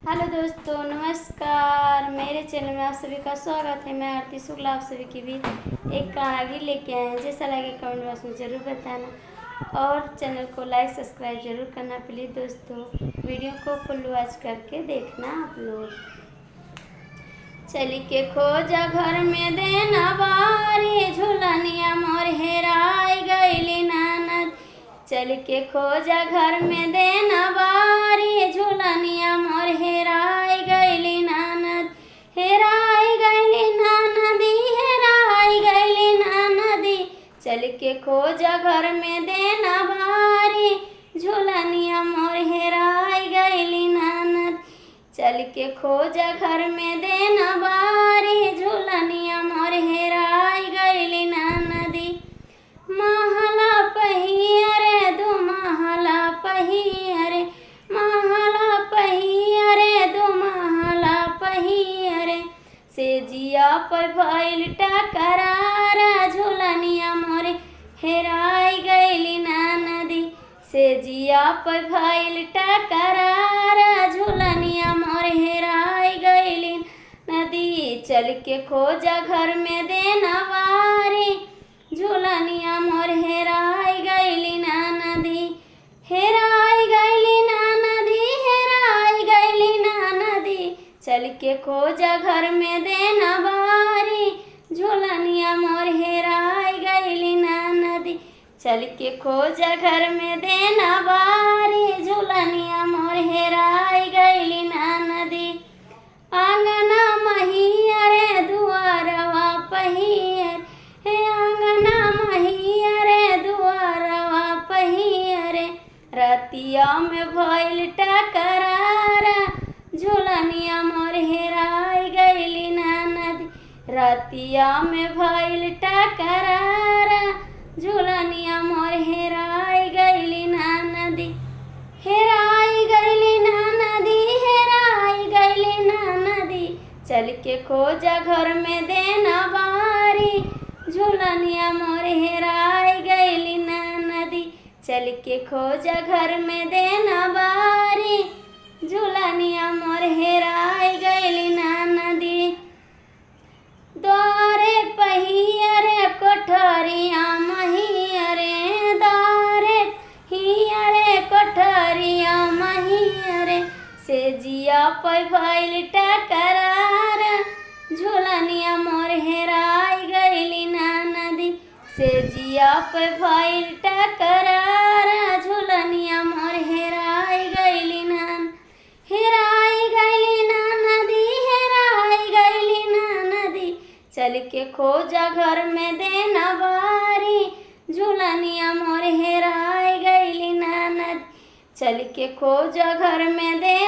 Hello दोस्तों, नमस्कार। मेरे चैनल में आप सभी का स्वागत है। मैं आरती शुक्ला आप सभी के बीच एक कहानी लेके आए हैं। जैसा लगे कमेंट बॉक्स में ज़रूर बताना और चैनल को लाइक सब्सक्राइब जरूर करना प्लीज़। दोस्तों वीडियो को फुल वॉच करके देखना आप लोग। चल के खोजा घर में देना बारी, झुलनिया मोर हेराई गईली नानद। चल के खोजा घर में देना बारी, झुलनिया मोर हेराई गईली नानद। हेराई गईली नानदी, हेराई गईली नानदी। चल के खोजा घर में देना बारी, झुलनिया मोर हेराई गईली नानद। चल के खोजा घर में देना बारी, झुलनिया मोर हेराई गईली नदी। महला पहिया रे दो महला पहिया रे, महला पहिया रे दो महला पहिया रे। से जिया पर भइल टकरारा, झुलनिया मोर हेराई गईली नदी। से जिया पर भइल टकरारा, झुलनिया मोर हेराई गईली नदी। चल के खोजा घर में देना बारी, झुलनिया मोर हेराई गईली नदी। हेराई गईली नदी, हेराई गईली नदी। चल के खोजा घर में देना बारी, झुलनिया मोर हेराई गईली नदी। चल के खोजा घर में देना बारी, झुलनिया मोर हेराई गईली नदी। आंगना महिया रे दुआरवा पहिया हे, आंगना महिया रे दुआरवा पहिया रे। रतिया में भइल टकरारा, झुलनिया मोर हेराई गईली नदी। रतिया में भइल टकरारा, झुलनिया मोर हेराई गईली नदी। हेराई गईली नदी, हेराई गईली नदी। चल के खोजा घर में देना बारी, झुलनिया मोर हेराई गईली नदी। चल के खोजा घर में देना बारी, झुलनिया मोर हेराई गईली नदी। द्वारे पहिया रे कोठरिया महिया रे, द्वारे हिया रे कोठरिया महिया रे। से जिया पर भइल टकरारा, झुलनिया मोर हेराई गईली नदी। से जिया पर भइल टकरारा, झुलनिया मोर हेराई गईली नान। हेराई गईली नदी, हेराई गईली नदी। चल के खोजा घर में देना बारी, झुलनिया मोर हेराई गईली नदी। चल के खोजा घर में देना